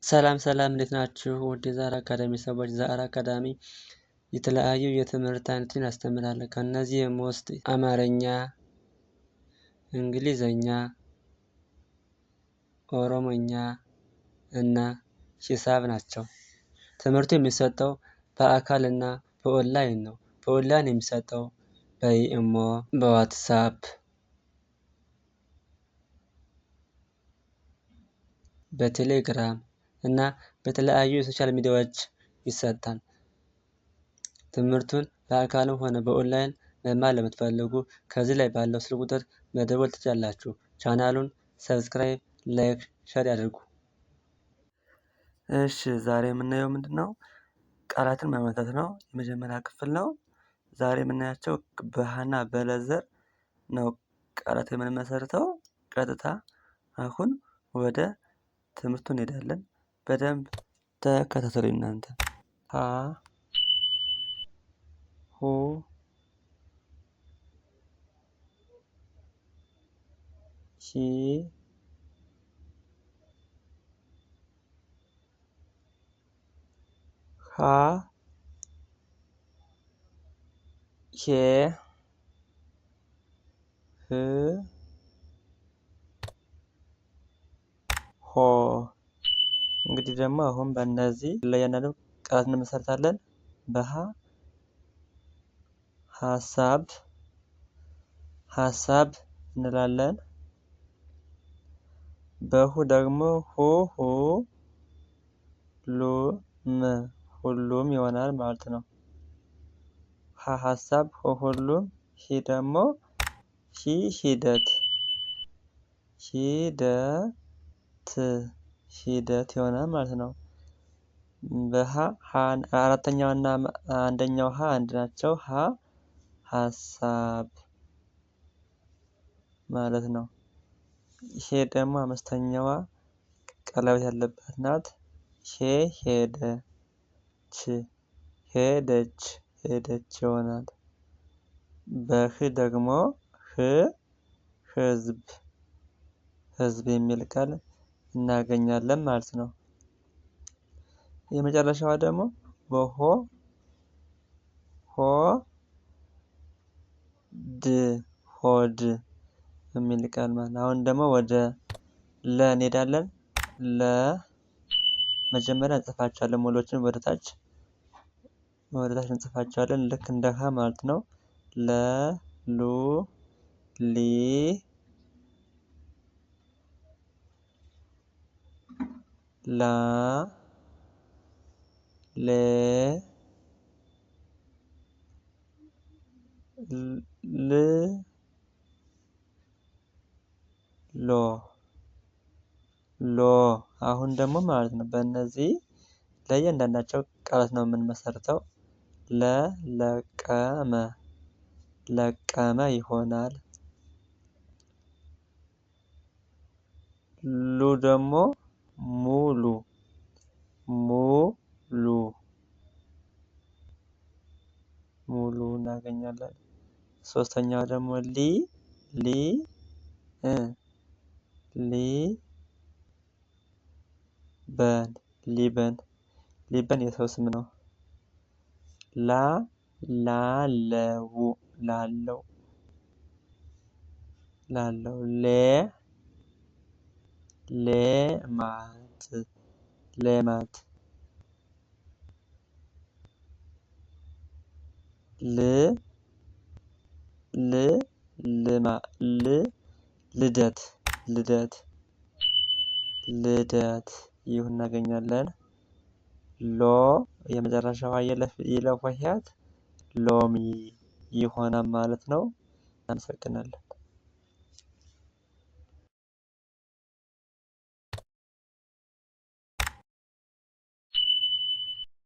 ሰላም ሰላም እንዴት ናችሁ? ውድ የዛራ አካዳሚ ሰዎች፣ ዛራ አካዳሚ የተለያዩ የትምህርት አይነቶችን ያስተምራል። ከእነዚህም ውስጥ አማርኛ፣ እንግሊዘኛ፣ ኦሮሞኛ እና ሂሳብ ናቸው። ትምህርቱ የሚሰጠው በአካል እና በኦንላይን ነው። በኦንላይን የሚሰጠው በኢሞ፣ በዋትሳፕ፣ በቴሌግራም እና በተለያዩ የ social ሚዲያዎች ይሰጣል። ትምህርቱን በአካልም ሆነ በኦንላይን መማር ለምትፈልጉ ከዚህ ላይ ባለው ስልክ ቁጥር መደወል ትችላላችሁ። ቻናሉን subscribe፣ like፣ share ያድርጉ። እሺ፣ ዛሬ የምናየው ምንድነው? ቃላትን መመስረት ነው። የመጀመሪያ ክፍል ነው። ዛሬ የምናያቸው በሀና በለዘር ነው ቃላት የምንመሰርተው። ቀጥታ አሁን ወደ ትምህርቱ እንሄዳለን። በደንብ ተከታተሉ እናንተ። ሀ፣ ሁ፣ ሂ፣ ሃ፣ ሄ፣ ህ፣ ሆ። እንግዲህ ደግሞ አሁን በእነዚህ ለእያንዳንዱ ቃላት እንመሰርታለን። በሀ ሀሳብ ሀሳብ እንላለን። በሁ ደግሞ ሁ ሁ ሉ ም ሁሉም ይሆናል ማለት ነው። ሀ ሀሳብ፣ ሁ ሁሉም፣ ሂ ደግሞ ሂ ሂደት ሂደት ሂደት ይሆናል ማለት ነው። በሀ አራተኛው እና አንደኛው ሀ አንድ ናቸው። ሀ ሀሳብ ማለት ነው። ይሄ ደግሞ አምስተኛዋ ቀለበት ያለባት ናት። ሄ ሄደች ሄደች ሄደች ይሆናል። በህ ደግሞ ህ ህዝብ ህዝብ የሚል ቃል እናገኛለን ማለት ነው። የመጨረሻዋ ደግሞ በሆ ሆ ድ ሆድ የሚል ቃል ማለት ነው። አሁን ደግሞ ወደ ለ እንሄዳለን። ለ መጀመሪያ እንጽፋቸዋለን ሙሉዎችን ወደታች ወደታች እንጽፋቸዋለን ልክ እንደ ሀ ማለት ነው። ለ፣ ሉ፣ ሊ፣ ላ፣ ሌ፣ ል፣ ሎ ሎ። አሁን ደግሞ ማለት ነው በእነዚህ ለእያንዳንዳቸው ቃላት ነው የምንመሰርተው። ለ ለቀመ ለቀመ ይሆናል። ሉ ደግሞ ሙሉ ሙሉ ሙሉ እናገኛለን። ሶስተኛው ደግሞ ሊ ሊ ሊ በን ሊበን ሊበን የሰው ስም ነው። ላ ላለው ላለው ላለው። ሌ ሌማት ሌማት። ል ል ልማ ል ልደት ልደት ልደት ይሁን እናገኛለን። ሎ የመጨረሻዋ የለ ሆሄያት ሎሚ ይሆናል ማለት ነው። እናመሰግናለን።